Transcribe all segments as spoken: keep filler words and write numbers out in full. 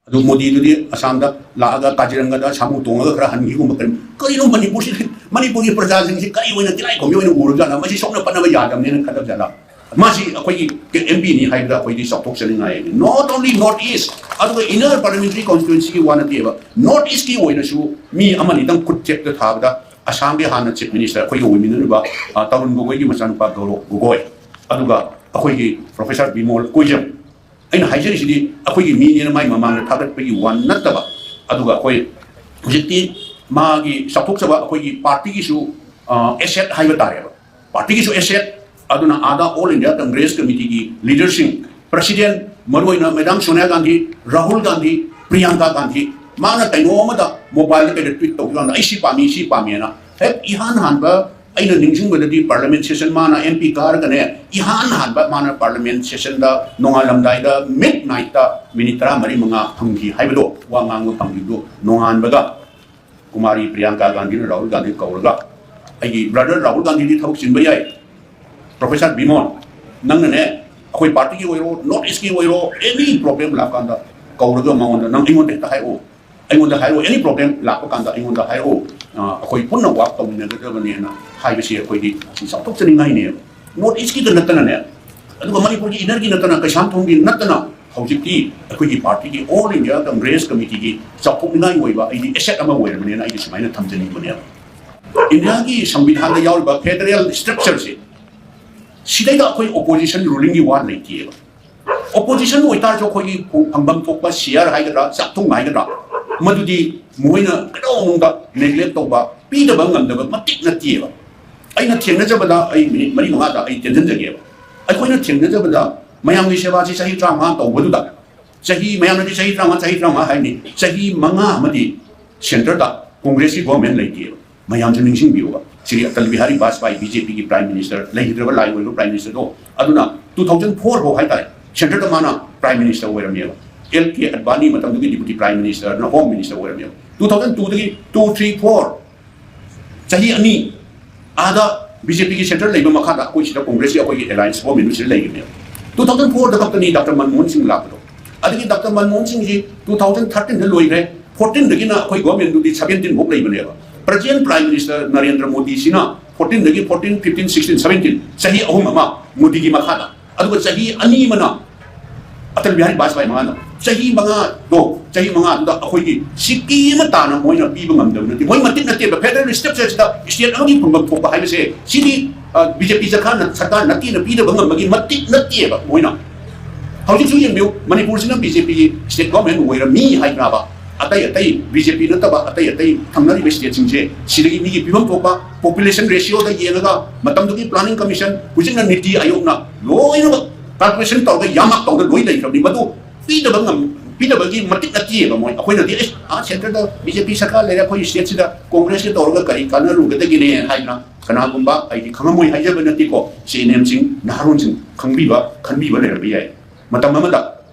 ꯑꯗꯨ ꯃꯣꯗꯤꯗꯨꯗꯤ ꯑꯁꯥꯝꯗ ꯂꯥꯛꯑꯒ ꯀꯥꯖꯤꯔꯪꯒꯗ ꯁꯥꯃꯨ ꯇꯣꯡꯉꯒ ꯈꯔ ꯍꯟꯈꯤꯒꯨꯝꯕ ꯀꯔꯤ, ꯀꯔꯤꯅꯣ ꯃꯅꯤꯄꯨꯔꯁꯤ, ꯃꯅꯤꯄꯨꯔꯒꯤ ꯄ꯭ꯔꯖꯥꯁꯤꯡꯁꯤ ꯀꯔꯤ ꯑꯣꯏꯅ ꯇꯤꯂꯥꯏꯈꯣꯝꯕꯤ ꯑꯣꯏꯅ ꯎꯔꯕꯖꯥꯠꯂ? ꯃꯁꯤ ꯁꯣꯛꯅ ꯄꯟꯅꯕ ꯌꯥꯗꯕꯅꯦꯅ ꯈꯜꯂꯕꯖꯥꯠꯂ? ꯃꯥꯁꯤ ꯑꯩꯈꯣꯏꯒꯤ ꯑꯦꯝ ꯄꯤꯅꯤ ꯍꯥꯏꯕꯗ ꯑꯩꯈꯣꯏꯗꯤ ꯆꯥꯎꯊꯣꯛꯆꯅꯤꯡꯉꯥꯏ꯫ Not only North East, ꯑꯗꯨꯒ Inner Parliamentary Constituencyꯒꯤ ꯋꯥ ꯅꯠꯇꯦꯕ, North Eastꯀꯤ ꯑꯣꯏꯅꯁꯨ ꯃꯤ ꯑꯃꯅꯤꯗꯪ ꯈꯨꯠ ꯆꯦꯛꯇ ꯊꯥꯕꯗ ꯑꯁꯥꯝꯒꯤ ꯍꯥꯟꯅ Chief Minister ꯑꯩꯈꯣꯏꯒ ꯑꯣꯏꯃꯤꯟꯅꯔꯤꯕ, ꯑ, ꯇꯔꯨꯟ ꯒꯣꯒꯣꯏꯒꯤ ꯃꯆꯥꯅꯨꯄꯥ ꯒꯧꯔꯕ ꯒꯣꯒꯣꯏ, ꯑꯗꯨꯒ ꯑꯩꯈꯣꯏꯒꯤ Professor ꯕꯤꯃꯣꯜ ꯀꯣꯏꯖꯝ, ꯑꯩꯅ ꯍꯥꯏꯖꯔꯤꯁꯤꯗꯤ ꯑꯩꯈꯣꯏꯒꯤ ꯃꯤꯅꯦꯅ ꯃꯥꯏ ꯃꯃꯥꯡꯗ ꯊꯥꯒꯠꯄꯒꯤ ꯋꯥ ꯅꯠꯇꯕ, ꯑꯗꯨꯒ ꯑꯩꯈꯣꯏ ꯍꯧꯖꯤꯛꯇꯤ ꯃꯥꯒꯤ ꯆꯥꯎꯊꯣꯛꯆꯕ ꯑꯩꯈꯣꯏꯒꯤ ꯄꯥꯔꯇꯤꯒꯤꯁꯨ, ꯑ, asset ꯍꯥꯏꯕ ꯇꯥꯔꯦꯕ, ꯄꯥꯔꯇꯤꯒꯤꯁꯨ asset꯫ ꯑꯗꯨꯅ ꯑꯥꯗ All India Congress Committeeꯒꯤ leaderꯁꯤꯡ, President, ꯃꯔꯨꯑꯣꯏꯅ Madam ꯁꯣꯅꯤꯌꯥ ꯒꯥꯟꯙꯤ, ꯔꯥꯍꯨꯜ ꯒꯥꯟꯙꯤ, ꯄ꯭ꯔꯤꯌꯥꯡꯀꯥ ꯒꯥꯟꯙꯤ, ꯃꯥꯅ ꯀꯩꯅꯣ ꯑꯃꯗ mobileꯗ ꯀꯩꯗ tweet ꯇꯧꯕ ꯀꯥꯟꯗ "ꯑꯩ ꯁꯤ ꯄꯥꯝꯃꯤ, ꯁꯤ ꯄꯥꯝꯃꯦꯅ", ꯍꯦꯛ ꯏꯍꯥꯟ ꯍꯥꯟꯕ ꯑꯩꯅ ꯅꯤꯡꯁꯤꯡꯕꯗꯗꯤ Parliament session ꯃꯥꯅ M P ꯀꯥꯔꯒꯅꯦ, ꯏꯍꯥꯟ ꯍꯥꯟꯕ ꯃꯥꯅ Parliament sessionꯗ ꯅꯣꯡꯉꯥꯜꯂꯝꯗꯥꯏꯗ midnightꯇ minute ꯇꯔꯥꯃꯔꯤ ꯃꯉꯥ ꯐꯪꯈꯤ ꯍꯥꯏꯕꯗꯣ, ꯋꯥ ꯉꯥꯡꯕ ꯐꯪꯈꯤꯕꯗꯣ, ꯅꯣꯡꯉꯥꯟꯕꯒ ꯀꯨꯃꯥꯔꯤ ꯄ꯭ꯔꯤꯌꯥꯡꯀꯥ ꯒꯥꯟꯙꯤꯅ ꯔꯥꯍꯨꯜ ꯒꯥꯟꯙꯤ ꯀꯧꯔꯒ, "ꯑꯩꯒꯤ brother ꯔꯥꯍꯨꯜ ꯒꯥꯟꯙꯤꯗꯤ ꯊꯕꯛ ꯆꯤꯟꯕ ꯌꯥꯏ, Professor ꯕꯤꯃꯣꯜ, ꯅꯪꯅꯅꯦ ꯑꯩꯈꯣꯏ ꯄꯥꯔꯇꯤꯒꯤ ꯑꯣꯏꯔꯣ, North Eastꯀꯤ ꯑꯣꯏꯔꯣ, any problem ꯂꯥꯛꯀꯥꯟꯗ ꯀꯧꯔꯒ ꯃꯉꯣꯟꯗ, ꯅꯪ ꯑꯩꯉꯣꯟꯗ ꯍꯦꯛꯇ ꯍꯥꯏꯔꯛꯑꯣ, ꯑꯩꯉꯣꯟꯗ ꯍꯥꯏꯔꯛꯑꯣ, any problem ꯂꯥꯛꯄ ꯀꯥꯟꯗ ꯑꯩꯉꯣꯟꯗ ꯍꯥꯏꯔꯛꯑꯣ, ꯑ, ꯑꯩꯈꯣꯏ ꯄꯨꯟꯅ work ꯇꯧꯃꯤꯟꯅꯒꯗꯕꯅꯦꯅ" ꯍꯥꯏꯕꯁꯤ ꯑꯩꯈꯣꯏꯗꯤ ꯆꯥꯎꯊꯣꯛꯆꯅꯤꯡꯉꯥꯏꯅꯦꯕ꯫ North Eastꯀꯤꯗ ꯅꯠꯇꯅꯅꯦ, ꯑꯗꯨꯒ ꯃꯅꯤꯄꯨꯔꯒꯤ innerꯒꯤ ꯅꯠꯇꯅ, ꯀꯩꯁꯥꯝꯊꯣꯡꯒꯤ ꯅꯠꯇꯅ, ꯍꯧꯖꯤꯛꯇꯤ ꯑꯩꯈꯣꯏꯒꯤ ꯄꯥꯔꯇꯤꯒꯤ All India Congress Committeeꯒꯤ ꯆꯥꯎꯊꯣꯛꯅꯤꯡꯉꯥꯏ ꯑꯣꯏꯕ ꯑꯩꯗꯤ asset ꯑꯃ ꯑꯣꯏꯔꯕꯅꯦꯅ ꯑꯩꯗꯤ ꯁꯨꯃꯥꯏꯅ ꯊꯝꯖꯅꯤꯡꯕꯅꯦꯕ꯫ Indiaꯒꯤ ꯁꯪꯕꯤꯙꯥꯟꯗ ꯌꯥꯎꯔꯤꯕ federal structureꯁꯦ, ꯁꯤꯗꯩꯗ ꯑꯩꯈꯣꯏ opposition rulingꯒꯤ ꯋꯥ ꯂꯩꯇꯦꯕ꯫ Opposition ꯑꯣꯏꯇꯥꯔꯁꯨ ꯑꯩꯈꯣꯏꯒꯤ ꯐꯪꯐꯝ ꯊꯣꯛꯄ share ꯍꯥꯏꯒꯗ꯭ꯔꯥ, ꯆꯥꯛꯊꯨꯡ ꯍꯥꯏꯒꯗ꯭ꯔꯥ, ꯃꯗꯨꯗꯤ ꯃꯣꯏꯅ ꯀꯩꯗꯧꯅꯨꯡꯗ neglect ꯇꯧꯕ, ꯄꯤꯗꯕ ꯉꯝꯗꯕ ꯃꯇꯤꯛ ꯅꯠꯇꯦꯕ꯫ ꯑꯩꯅ ꯊꯦꯡꯅꯖꯕꯗ, ꯑꯩ minute ꯃꯔꯤ ꯃꯉꯥꯗ ꯑꯩ ꯇꯦꯟꯁꯤꯟꯖꯒꯦꯕ, ꯑꯩꯈꯣꯏꯅ ꯊꯦꯡꯅꯖꯕꯗ ꯃꯌꯥꯝꯒꯤ ꯁꯦꯕꯥꯁꯤ ꯆꯍꯤ ꯇꯔꯥꯃꯉꯥ ꯇꯧꯕꯗꯨꯗ, ꯆꯍꯤ, ꯃꯌꯥꯝꯅꯗꯤ ꯆꯍꯤ ꯇꯔꯥꯃꯉꯥ, ꯆꯍꯤ ꯇꯔꯥꯃꯉꯥ ꯍꯥꯏꯅꯤ, ꯆꯍꯤ ꯃꯉꯥ ꯑꯃꯗꯤ centreꯗ Congressꯀꯤ government ꯂꯩꯇꯦꯕ꯫ ꯃꯌꯥꯝꯁꯨ ꯅꯤꯡꯁꯤꯡꯕꯤꯌꯨꯕ, ꯁ꯭ꯔꯤ ꯑꯇꯜ ꯕꯤꯍꯥꯔꯤ ꯕꯥꯖꯄꯥꯏ, BJPꯒꯤ Prime Minister, ꯂꯩꯈꯤꯗ꯭ꯔꯕ ꯂꯥꯏ ꯑꯣꯏꯕ Prime Minister ꯗꯣ, ꯑꯗꯨꯅ two thousand four ꯐꯥꯎ ꯍꯥꯏꯇꯥꯔꯦ, centreꯗ ꯃꯥꯅ Prime Minister ꯑꯣꯏꯔꯝꯃꯦꯕ꯫ L K Advani ꯃꯇꯝꯗꯨꯒꯤ Deputy Prime Ministerꯅ Home Minister ꯑꯣꯏꯔꯝꯃꯦꯕ꯫ Two thousand twoꯗꯒꯤ two, three, four, ꯆꯍꯤ ꯑꯅꯤ ꯑꯥꯗ BJPꯒꯤ centre ꯂꯩꯕ ꯃꯈꯥꯗ ꯑꯩꯈꯣꯏ ꯁꯤꯗ Congressꯀꯤ ꯑꯩꯈꯣꯏꯒꯤ alliance government ꯁꯤꯗ ꯂꯩꯔꯤꯕꯅꯦꯕ꯫ Two thousand fourꯗ ꯈꯛꯇꯅꯤ Doctor ꯃꯟꯃꯣꯍꯟ ꯁꯤꯡ ꯂꯥꯛꯄꯗꯣ꯫ ꯑꯗꯒꯤ ꯗꯥꯛꯇꯔ ꯃꯟꯃꯣꯍꯟ ꯁꯤꯡꯁꯤ ꯇꯨ ꯊꯥꯎꯖꯟ ꯊꯥꯔꯇꯤꯟꯗ ꯂꯣꯏꯈ꯭ꯔꯦ, ꯐꯣꯔꯇꯤꯟꯗꯒꯤꯅ ꯑꯩꯈꯣꯏ ꯒꯣꯔꯃꯦꯟꯗꯨꯗꯤ ꯁꯕꯦꯟꯇꯤꯟ ꯐꯥꯎ ꯂꯩꯕꯅꯦꯕ꯫ ꯄ꯭ꯔꯖꯦꯟ ꯄ꯭ꯔꯥꯏꯝ ꯃꯤꯅꯤꯁꯇꯔ ꯅꯔꯦꯟꯗ꯭ꯔ ꯃꯣꯗꯤꯁꯤꯅ ꯐꯣꯔꯇꯤꯟꯗꯒꯤ ꯐꯣꯔꯇꯤꯟ, ꯐꯤꯐꯇꯤꯟ, ꯁꯤꯛꯁꯇꯤꯟ, ꯁꯕꯦꯟꯇꯤꯟ, ꯆꯍꯤ ꯑꯍꯨꯝ ꯑꯃ ꯃꯣꯗꯤꯒꯤ ꯃꯈꯥꯗ, ꯑꯗꯨꯒ ꯆꯍꯤ ꯑꯅꯤ ꯑꯃꯅ ꯑꯇꯜ ꯕꯤꯍꯥꯔꯤ ꯕꯥꯖꯄꯥꯏ ꯃꯉꯥꯗ, ꯆꯍꯤ ꯃꯉꯥꯗꯣ, ꯆꯍꯤ ꯃꯉꯥꯗꯨꯗ ꯑꯩꯈꯣꯏꯒꯤ ꯁꯤꯀꯤ ꯑꯃ ꯇꯥꯅ ꯃꯣꯏꯅ ꯄꯤꯕ ꯉꯝꯗꯕ ꯅꯠꯇꯦ꯫ ꯃꯣꯏ ꯃꯇꯤꯛ ꯅꯠꯇꯦꯕ꯫ ꯐꯦꯗꯔꯦꯜ ꯁ꯭ꯇ꯭ꯔꯛꯆꯔꯁꯤꯗ ꯁ꯭ꯇꯦꯠ ꯑꯃꯒꯤ ꯐꯪꯐꯝ ꯊꯣꯛꯄ ꯍꯥꯏꯕꯁꯦ, ꯁꯤꯗꯤ ꯕꯤ ꯖꯦ ꯄꯤ ꯁꯔꯀꯥꯔꯅ, ꯁꯔꯀꯥꯔ ꯅꯠꯇꯦꯅ ꯄꯤꯗꯕ ꯉꯝꯕꯒꯤ ꯃꯇꯤꯛ ꯅꯠꯇꯦꯕ ꯃꯣꯏꯅ꯫ ꯍꯧꯖꯤꯛꯁꯨ ꯌꯦꯡꯕꯤꯌꯨ, ꯃꯅꯤꯄꯨꯔꯁꯤꯅ ꯕꯤ ꯖꯦ ꯄꯤꯒꯤ ꯁ꯭ꯇꯦꯠ ꯒꯣꯔꯃꯦꯟ ꯑꯣꯏꯔꯝꯃꯤ ꯍꯥꯏꯗ꯭ꯔꯕ? ꯑꯇꯩ ꯑꯇꯩ ꯕꯤ ꯖꯦ ꯄꯤ ꯅꯠꯇꯕ ꯑꯇꯩ ꯑꯇꯩ ꯊꯪꯅꯔꯤꯕ ꯁ꯭ꯇꯦꯠꯁꯤꯡꯁꯦ, ꯁꯤꯗꯒꯤ ꯃꯤꯒꯤ ꯄꯤꯐꯝ ꯊꯣꯛꯄ ꯄꯣꯄꯨꯂꯦꯁꯟ ꯔꯦꯁꯤꯌꯣꯗ ꯌꯦꯡꯉꯒ, ꯃꯇꯝꯗꯨꯒꯤ ꯄ꯭ꯂꯥꯅꯤꯡ ꯀꯃꯤꯁꯟ, ꯍꯧꯖꯤꯛꯅ ꯅꯤꯇꯤ ꯑꯥꯌꯣꯒꯅ ꯂꯣꯏꯅꯃꯛ ꯀꯥꯜꯀꯨꯂꯦꯁꯟ ꯇꯧꯔꯒ ꯌꯥꯝꯃꯛ ꯇꯧꯗ ꯂꯣꯏ ꯂꯩꯈ꯭ꯔꯕꯅꯤ꯫ ꯃꯗꯨ ꯄꯤꯗꯕ ꯉꯝ-, ꯄꯤꯗꯕꯒꯤ ꯃꯇꯤꯛ ꯅꯠꯇꯦꯕ ꯃꯣꯏ꯫ ꯑꯩꯈꯣꯏꯅꯗꯤ, "ꯑꯦ, ꯑꯥ, ꯁꯦꯟꯇꯔꯗ ꯕꯤ ꯖꯦ ꯄꯤ ꯁꯔꯀꯥꯔ ꯂꯩꯔꯦ ꯑꯩꯈꯣꯏ ꯁ꯭ꯇꯦꯠꯁꯤꯗ, ꯀꯣꯡꯒ꯭ꯔꯦꯁꯀ ꯇꯧꯔꯒ ꯀꯔꯤ ꯀꯥꯟꯅꯔꯨꯒꯗꯒꯦꯅꯦ?" ꯍꯥꯏꯗꯅ ꯀꯅꯥꯒꯨꯝꯕ, ꯑꯩꯗꯤ ꯈꯪꯉꯝꯃꯣꯏ ꯍꯥꯏꯖꯕ ꯅꯠꯇꯦꯀꯣ, ꯁꯤ ꯑꯦꯟ ꯑꯦꯝꯁꯤꯡ, ꯅꯍꯥꯔꯣꯟꯁꯤꯡ ꯈꯪꯕꯤꯕ, ꯈꯟꯕꯤꯕ ꯂꯩꯔꯝꯕ ꯌꯥꯏ꯫ ꯃꯇꯝ ꯑꯃꯗ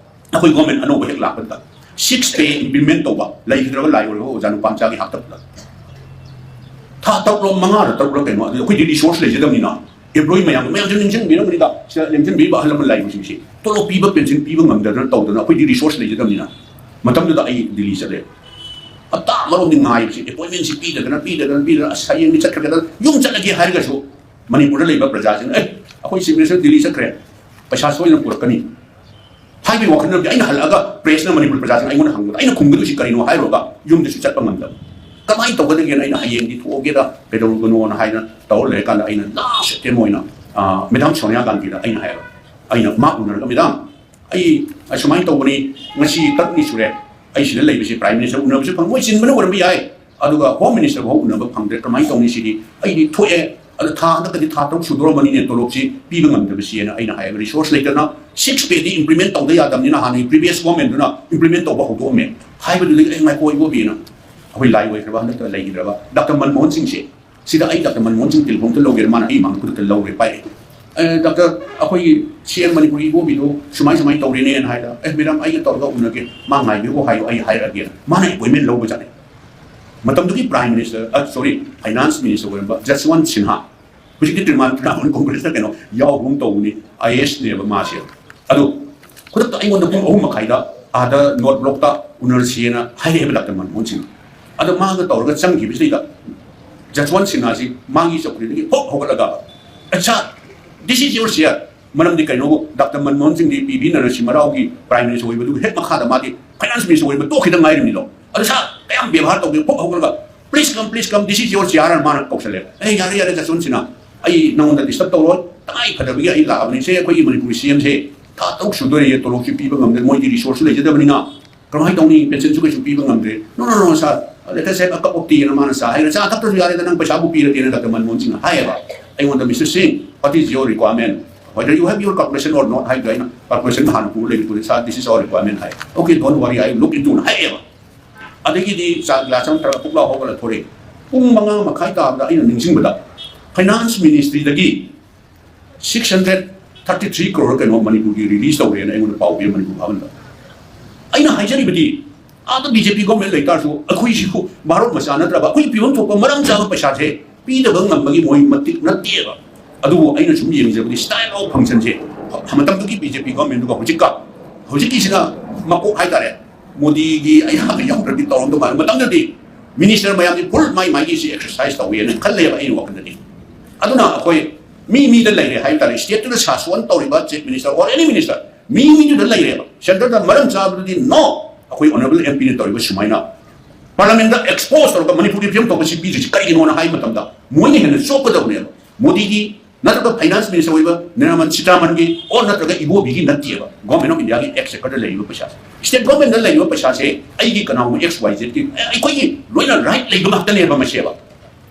ꯑꯩꯈꯣꯏ ꯒꯣꯔꯃꯦꯟ ꯑꯅꯧꯕ ꯍꯦꯛ ꯂꯥꯛꯄꯗ ꯁꯤꯛꯁ ꯄꯦ ꯏꯝꯄ꯭ꯂꯤꯃꯦꯟ ꯇꯧꯕ ꯂꯩꯈꯤꯗ꯭ꯔꯕ ꯂꯥꯏ ꯑꯣꯏꯔꯕ ꯑꯣꯖꯥ ꯅꯨꯄꯥ ꯃꯆꯥꯒꯤ ꯍꯥꯛꯇꯛꯇ ꯊꯥ ꯇꯔꯨꯛꯂꯣ ꯃꯉꯥꯔ ꯇꯔꯨꯛꯂ ꯀꯩꯅꯣ, ꯑꯗꯨ ꯑꯩꯈꯣꯏꯗꯤ ꯔꯤꯁꯣꯔꯁ ꯂꯩꯖꯗꯕꯅꯤꯅ, ꯑꯦꯝꯄ꯭ꯂꯣꯌꯤ ꯃꯌꯥꯝ, ꯃꯌꯥꯝꯁꯨ ꯅꯤꯡꯁꯤꯡꯕꯤꯔꯝꯒꯅꯤꯗ, ꯁꯤꯗ ꯂꯦꯡꯁꯤꯟꯕꯤꯔꯤꯕ ꯑꯍꯜ ꯂꯃꯟ ꯂꯩꯕꯁꯤꯡꯁꯤ ꯇꯣꯂꯣꯞ ꯄꯤꯕ, ꯄꯦꯟꯁꯤꯟ ꯄꯤꯕ ꯉꯝꯗꯗꯅ ꯇꯧꯗꯅ ꯑꯩꯈꯣꯏꯗꯤ ꯔꯤꯁꯣꯔꯁ ꯂꯩꯖꯗꯕꯅꯤꯅ꯫ ꯃꯇꯝꯗꯨꯗ ꯑꯩ ꯗꯤꯜꯂꯤ ꯆꯠꯂꯦ꯫ ꯍꯞꯇꯥ ꯑꯃꯔꯣꯝꯗꯤ ꯉꯥꯏꯕꯁꯤ, ꯑꯦꯄꯣꯏꯟꯃꯦꯟꯁꯤ ꯄꯤꯗꯗꯅ, ꯄꯤꯗꯗꯅ, ꯄꯤꯗꯅ, "ꯑꯁ, ꯍꯌꯦꯡꯗꯤ ꯆꯠꯈ꯭ꯔꯒꯗ ꯌꯨꯝ ꯆꯠꯂꯒꯦ" ꯍꯥꯏꯔꯒꯁꯨ, ꯃꯅꯤꯄꯨꯔꯗ ꯂꯩꯕ ꯄ꯭ꯔꯖꯥꯁꯤꯡꯅ, "ꯑꯦ, ꯑꯩꯈꯣꯏ ꯆꯤꯐ ꯃꯤꯅꯤꯁꯇꯔ ꯗꯤꯜꯂꯤ ꯆꯠꯈ꯭ꯔꯦ, ꯄꯩꯁꯥ ꯁꯣꯏꯗꯅ ꯄꯨꯔꯛꯀꯅꯤ" ꯍꯥꯏꯕꯒꯤ ꯋꯥꯈꯜꯂꯣꯟꯗꯤ ꯑꯩꯅ ꯍꯜꯂꯛꯑꯒ ꯄ꯭ꯔꯦꯁꯅ ꯃꯅꯤꯄꯨꯔ ꯄ꯭ꯔꯖꯥꯁꯤꯡꯅ ꯑꯩꯉꯣꯟꯗ ꯍꯪꯕꯗ ꯑꯩꯅ ꯈꯨꯝꯒꯗꯣꯏꯁꯤ ꯀꯔꯤꯅꯣ ꯍꯥꯏꯔꯨꯔꯒ ꯌꯨꯝꯗꯁꯨ ꯆꯠꯄ ꯉꯝꯗꯕ꯫ ꯀꯃꯥꯏꯅ ꯇꯧꯒꯗꯒꯦꯅ ꯑꯩꯅ ꯍꯌꯦꯡꯗꯤ ꯊꯣꯛꯑꯒꯦꯗ ꯀꯩꯗꯧꯔꯨꯒꯅꯣꯅ ꯍꯥꯏꯅ ꯇꯧꯔ ꯂꯩꯔꯀꯥꯟꯗ ꯑꯩꯅ ꯂꯥꯁ ꯑꯦꯇꯦꯝ ꯑꯣꯏꯅ, ꯑ, ꯃꯦꯗꯥꯝ ꯁꯣꯅꯤꯌꯥ ꯒꯥꯟꯙꯤꯗ ꯑꯩꯅ ꯍꯥꯏꯕ꯫ ꯑꯩꯅ ꯃꯥ ꯎꯅꯔꯒ, "ꯃꯦꯗꯥꯝ, ꯑꯩ ꯑꯁꯨꯃꯥꯏꯅ ꯇꯧꯕꯅꯤ, ꯉꯁꯤ ꯇꯔꯨꯛꯅꯤ ꯁꯨꯔꯦ ꯑꯩ ꯁꯤꯗ ꯂꯩꯕꯁꯤ, ꯄ꯭ꯔꯥꯏꯝ ꯃꯤꯅꯤꯁꯇꯔ ꯎꯅꯕꯁꯨ ꯐꯪ-, ꯃꯣꯏ ꯆꯤꯟꯕꯅ ꯑꯣꯏꯔꯝꯕ ꯌꯥꯏ, ꯑꯗꯨꯒ ꯍꯣꯝ ꯃꯤꯅꯤꯁꯇꯔ ꯐꯥꯎ ꯎꯅꯕ ꯐꯪꯗ꯭ꯔꯦ, ꯀꯃꯥꯏꯅ ꯇꯧꯅꯤ ꯁꯤꯗꯤ? ꯑꯩꯗꯤ ꯊꯣꯛꯑꯦ, ꯑꯗ ꯊꯥ ꯍꯟꯗꯛꯀꯗꯤ ꯊꯥ ꯇꯔꯨꯛ ꯁꯨꯗꯣꯔꯕꯅꯤꯅꯦ ꯇꯣꯂꯣꯞꯁꯤ ꯄꯤꯕ ꯉꯝꯗꯕꯁꯤꯅ" ꯑꯩꯅ ꯍꯥꯏꯌꯦꯕ꯫ ꯔꯤꯁꯣꯔꯁ ꯂꯩꯇꯅ ꯁꯤꯛꯁ ꯄꯦꯗꯤ ꯏꯝꯄ꯭ꯂꯤꯃꯦꯟ ꯇꯧꯗ ꯌꯥꯗꯕꯅꯤꯅ ꯍꯥꯟꯅꯒꯤ ꯄ꯭ꯔꯤꯚꯤꯌꯁ ꯒꯣꯔꯃꯦꯟꯗꯨꯅ ꯏꯝꯄ꯭ꯂꯤꯃꯦꯟ ꯇꯧꯕ ꯍꯧꯗꯣꯛꯑꯝꯃꯦ ꯍꯥꯏꯕꯗꯨꯗꯒꯤ ꯑꯩ ꯉꯥꯏꯈꯣ ꯏꯕꯣꯕꯤꯅ ꯑꯩꯈꯣꯏ ꯂꯥꯏ ꯑꯣꯏꯈ꯭ꯔꯕ ꯍꯟꯗꯛꯇ ꯂꯩꯈꯤꯗ꯭ꯔꯕ ꯗꯥꯛꯇꯔ ꯃꯟꯃꯣꯍꯟ ꯁꯤꯡꯁꯦ ꯁꯤꯗ ꯑꯩ ꯗꯥꯛꯇꯔ ꯃꯟꯃꯣꯍꯟ ꯁꯤꯡ ꯇꯦꯂꯤꯐꯣꯟꯗ ꯂꯧꯒꯦꯅ ꯃꯥꯅ ꯑꯩ ꯃꯥꯡ ꯈꯨꯗꯛꯇ ꯂꯧꯔꯦ ꯄꯥꯏꯔꯛꯑꯦ꯫ "ꯑꯦ, ꯗꯥꯛꯇꯔ, ꯑꯩꯈꯣꯏꯒꯤ ꯁꯤ ꯑꯦꯝ ꯃꯅꯤꯄꯨꯔꯒꯤ ꯏꯕꯣꯕꯤꯗꯣ ꯁꯨꯃꯥꯏ ꯁꯨꯃꯥꯏꯅ ꯇꯧꯔꯦꯅꯦꯅ" ꯍꯥꯏꯗ, "ꯑꯦ, ꯃꯦꯗꯥꯝ, ꯑꯩꯒ ꯇꯧꯔꯒ ꯎꯅꯒꯦ, ꯃꯥ ꯉꯥꯏꯕꯤꯌꯨ ꯍꯥꯏꯌꯨ, ꯑꯩ ꯍꯥꯏꯔꯛꯑꯒꯦꯅ" ꯃꯥꯅ ꯑꯦꯄꯣꯏꯟꯃꯦꯟ ꯂꯧꯕ ꯖꯥꯠꯅꯤ꯫ ꯃꯇꯝꯗꯨꯒꯤ ꯄ꯭ꯔꯥꯏꯝ ꯃꯤꯅꯤꯁꯇꯔ, ꯑ, ꯁꯣꯔꯤ, ꯐꯥꯏꯅꯥꯟꯁ ꯃꯤꯅꯤꯁꯇꯔ ꯑꯣꯏꯔꯝꯕ ꯖꯁꯋꯟꯠ ꯁꯤꯟꯍꯥ, ꯍꯧꯖꯤꯛꯇꯤ ꯇ꯭ꯔꯤꯃꯥꯟ ꯇ꯭ꯔꯤꯃꯥꯟ ꯀꯣꯡꯒ꯭ꯔꯦꯁꯇ ꯀꯩꯅꯣ ꯌꯥꯎꯕꯒꯨꯝ ꯇꯧꯕꯅꯤ, ꯑꯥꯏ ꯑꯦ ꯑꯦꯁꯅꯦꯕ ꯃꯥꯁꯦ꯫ ꯑꯗꯨ ꯈꯨꯗꯛꯇ ꯑꯩꯉꯣꯟꯗ ꯄꯨꯡ ꯑꯍꯨꯝ ꯃꯈꯥꯏꯗ ꯑꯥꯗ ꯅꯣꯔꯠ ꯕ꯭ꯂꯣꯛꯇ ꯎꯅꯔꯁꯤꯅ ꯍꯥꯏꯔꯛꯑꯦꯕ ꯗꯥꯛꯇꯔ ꯃꯟꯃꯣꯍꯟ ꯁꯤꯡ꯫ ꯑꯗꯣ ꯃꯥꯒ ꯇꯧꯔꯒ ꯆꯪꯈꯤꯕꯁꯤꯗꯩꯗ ꯖꯁꯋꯟ ꯁꯤꯟꯍꯥꯁꯤ ꯃꯥꯒꯤ ꯆꯧꯀ꯭ꯔꯤꯗꯒꯤ ꯍꯣꯞ ꯍꯧꯒꯠꯂꯒ, "ꯑꯠꯁꯥ, this is your chair." ꯃꯔꯝꯗꯤ ꯀꯩꯅꯣ, ꯗꯥꯛꯇꯔ ꯃꯟꯃꯣꯍꯟ ꯁꯤꯡꯗꯤ ꯄꯤ ꯚꯤ ꯅꯔꯁꯤꯝꯍ ꯔꯥꯎꯒꯤ ꯄ꯭ꯔꯥꯏꯝ ꯃꯤꯅꯤꯁꯇꯔ ꯑꯣꯏꯕꯗꯨꯒꯤ ꯍꯦꯛ ꯃꯈꯥꯗ ꯃꯥꯗꯤ ꯐꯥꯏꯅꯥꯟꯁ ꯃꯤꯅꯤꯁꯇꯔ ꯑꯣꯏꯕ ꯇꯣꯛꯈꯤꯗ ꯉꯥꯏꯔꯤꯕꯅꯤꯗꯣ꯫ ꯑꯗꯨ ꯁꯥꯔ, ꯀꯌꯥꯝ ꯕꯦꯕꯥꯔ ꯇꯧꯒꯦ? ꯍꯣꯞ ꯍꯧꯒꯠꯂꯒ, "Please come, please come, this is your chair," ꯍꯥꯏꯅ ꯃꯥꯅ ꯀꯧꯁꯜꯂꯦ꯫ "ꯑꯦ, ꯌꯥꯔꯦ, ꯌꯥꯔꯦ, ꯖꯁꯋꯟ ꯁꯤꯟꯍꯥ, ꯑꯩ ꯅꯉꯣꯟꯗ ꯗꯤꯁꯇꯔꯕ ꯇꯧꯔꯣꯏ, ꯇꯉꯥꯏ ꯐꯗꯕꯒꯤ ꯑꯩ ꯂꯥꯛꯑꯕꯅꯤ꯫ ꯁꯦ, ꯑꯩꯈꯣꯏꯒꯤ ꯃꯅꯤꯄꯨꯔꯒꯤ ꯁꯤ ꯑꯦꯝꯁꯦ ꯊꯥ ꯇꯔꯨꯛ ꯁꯨꯗꯣꯔꯦ, ꯇꯣꯂꯣꯞꯁꯨ ꯄꯤꯕ ꯉꯝꯗꯦ, ꯃꯣꯏꯗꯤ ꯔꯤꯁꯣꯔꯁꯁꯨ ꯂꯩꯖꯗꯕꯅꯤꯅ ꯀꯃꯥꯏꯅ ꯇꯧꯅꯤ? ꯄꯦꯟꯁꯟꯁꯨ ꯀꯩꯁꯨ ꯄꯤꯕ ꯉꯝꯗ꯭ꯔꯦ꯫ No, no, no, sir, let us have a cup of tea," ꯑꯅ ꯃꯥꯅ ꯆꯥ ꯍꯥꯏꯔꯦ, "ꯆꯥ ꯊꯛꯇ꯭ꯔꯁꯨ ꯌꯥꯔꯦꯗ, ꯅꯪ ꯄꯩꯁꯥꯕꯨ ꯄꯤꯔꯗꯤꯅ" ꯗꯥꯛꯇꯔ ꯃꯟꯃꯣꯍꯟ ꯁꯤꯡꯅ ꯍꯥꯏꯌꯦꯕ꯫ ꯑꯩꯉꯣꯟꯗ, "Mister Singh, what is your requirement? Whether you have your calculation or not?" ꯍꯥꯏꯕꯗꯣ ꯑꯩꯅ, "Calculation ꯍꯥꯟꯅ ꯄꯨꯔ ꯂꯩꯕꯗꯨꯗꯤ, sir, this is our requirement," high. "Okay, don't worry, I will look into," ꯍꯥꯏꯌꯦꯕ꯫ ꯑꯗꯒꯤꯗꯤ ꯆꯥ ꯒ꯭ꯂꯥꯁ ꯑꯃ ꯊꯛꯑꯒ ꯄꯨꯛꯂꯥꯎ ꯍꯧꯒꯠꯂ ꯊꯣꯔꯛꯑꯦ꯫ ꯄꯨꯡ ꯃꯉꯥ ꯃꯈꯥꯏ ꯇꯥꯕꯗ ꯑꯩꯅ ꯅꯤꯡꯁꯤꯡꯕꯗ, finance ꯃꯤꯅꯤꯁꯇ꯭ꯔꯤꯗꯒꯤ six hundred thirty three crore ꯀꯩꯅꯣ ꯃꯅꯤꯄꯨꯔꯒꯤ ꯔꯤꯂꯤꯁ ꯇꯧꯔꯦꯅ ꯑꯩꯉꯣꯟꯗ ꯄꯥꯎ ꯄꯤꯔꯦ ꯃꯅꯤꯄꯨꯔ ꯚꯥꯕꯟꯗ꯫ ꯑꯩꯅ ꯍꯥꯏꯖꯔꯤꯕꯗꯤ, ꯑꯥꯗ ꯕꯤ ꯖꯦ ꯄꯤ ꯒꯣꯔꯃꯦꯟ ꯂꯩꯇꯥꯔꯁꯨ, ꯑꯩꯈꯣꯏꯁꯤꯕꯨ ꯚꯥꯔꯠ ꯃꯆꯥ ꯅꯠꯇ꯭ꯔꯕ? ꯑꯩꯈꯣꯏ ꯄꯤꯐꯝ ꯊꯣꯛꯄ ꯃꯔꯝ ꯆꯥꯕ ꯄꯩꯁꯥꯁꯦ ꯄꯤꯗꯕ ꯉꯝꯕꯒꯤ ꯃꯣꯏ ꯃꯇꯤꯛ ꯅꯠꯇꯦꯕ꯫ ꯑꯗꯨꯕꯨ ꯑꯩꯅ ꯁꯨꯝ ꯌꯦꯡꯖꯕꯗꯤ, style of functionꯁꯦ, ꯃꯇꯝꯗꯨꯒꯤ ꯕꯤ ꯖꯦ ꯄꯤ ꯒꯣꯔꯃꯦꯟꯗꯨꯒ ꯍꯧꯖꯤꯛꯀ, ꯍꯧꯖꯤꯛꯀꯤꯁꯤꯅ ꯃꯀꯣꯛ ꯍꯥꯏꯇꯥꯔꯦ, ꯃꯣꯗꯤꯒꯤ ꯑꯌꯥꯕ ꯌꯥꯎꯗ꯭ꯔꯗꯤ ꯇꯧꯔꯝꯗꯧ ꯃꯥꯜꯂꯦ꯫ ꯃꯇꯝꯗꯨꯗꯤ ꯃꯤꯅꯤꯁꯇꯔ ꯃꯌꯥꯝꯁꯤ ꯐꯨꯜ ꯃꯥꯏ ꯃꯥꯏꯒꯤ ꯁꯤ ꯑꯦꯛꯁꯔꯁꯥꯏꯁ ꯇꯧꯋꯦꯅ ꯈꯜꯂꯦꯕ ꯑꯩꯒꯤ ꯋꯥꯈꯜꯗꯗꯤ꯫ ꯑꯗꯨꯅ ꯑꯩꯈꯣꯏ ꯃꯤ ꯃꯤꯗ ꯂꯩꯔꯦ ꯍꯥꯏꯕ ꯇꯥꯔꯦ꯫ ꯁ꯭ꯇꯦꯠꯇꯨꯗ ꯁꯥꯁꯣꯟ ꯇꯧꯔꯤꯕ chief minister or any minister, ꯃꯤ ꯃꯤꯗꯨꯗ ꯂꯩꯔꯦꯕ꯫ ꯁꯦꯟꯇꯔꯗ ꯃꯔꯝ ꯆꯥꯕꯗꯨꯗꯤ no, ꯑꯩꯈꯣꯏ ꯑꯣꯅꯔꯦꯕꯜ ꯑꯦꯝ ꯄꯤꯅ ꯇꯧꯔꯤꯕ ꯁꯨꯃꯥꯏꯅ ꯄꯥꯔꯂꯥꯃꯦꯟꯗ ꯑꯦꯛꯁꯄꯣꯖ ꯇꯧꯔꯒ ꯃꯅꯤꯄꯨꯔꯒꯤ ꯐꯤꯕꯝ ꯊꯣꯛꯄ ꯁꯤ ꯄꯤꯔꯤꯁꯤ ꯀꯔꯤꯒꯤꯅꯣꯅ ꯍꯥꯏꯕ ꯃꯇꯝꯗ, ꯃꯣꯏꯅ ꯍꯦꯟꯅ ꯆꯣꯞꯀꯗꯕꯅꯦꯕ꯫ ꯃꯣꯗꯤꯒꯤ ꯅꯠꯇ꯭ꯔꯒ ꯐꯥꯏꯅꯥꯟꯁ ꯃꯤꯅꯤꯁꯇꯔ ꯑꯣꯏꯕ ꯅꯤꯔꯃꯂꯥ ꯁꯤꯇꯥꯔꯥꯃꯟꯒꯤ, or ꯅꯠꯇ꯭ꯔꯒ ꯏꯕꯣꯕꯤꯒꯤ ꯅꯠꯇꯦꯕ꯫ ꯒꯣꯔꯃꯦꯟ ꯑꯣꯐ ꯏꯟꯗꯤꯌꯥꯒꯤ ꯑꯦꯛꯁ ꯆꯦꯀꯔꯗ ꯂꯩꯔꯤꯕ ꯄꯩꯁꯥꯁꯦ, ꯁ꯭ꯇꯦꯠ ꯒꯣꯔꯃꯦꯟꯗ ꯂꯩꯔꯤꯕ ꯄꯩꯁꯥꯁꯦ ꯑꯩꯒꯤ ꯀꯅꯥꯒꯨꯝꯕ ꯑꯦꯛꯁ ꯋꯥꯏ ꯖꯦꯠꯀꯤ, ꯑꯦ, ꯑꯩꯈꯣꯏꯒꯤ ꯂꯣꯏꯅ ꯔꯥꯏꯠ ꯂꯩꯕ ꯉꯥꯛꯇꯅꯦꯕ ꯃꯁꯦꯕ꯫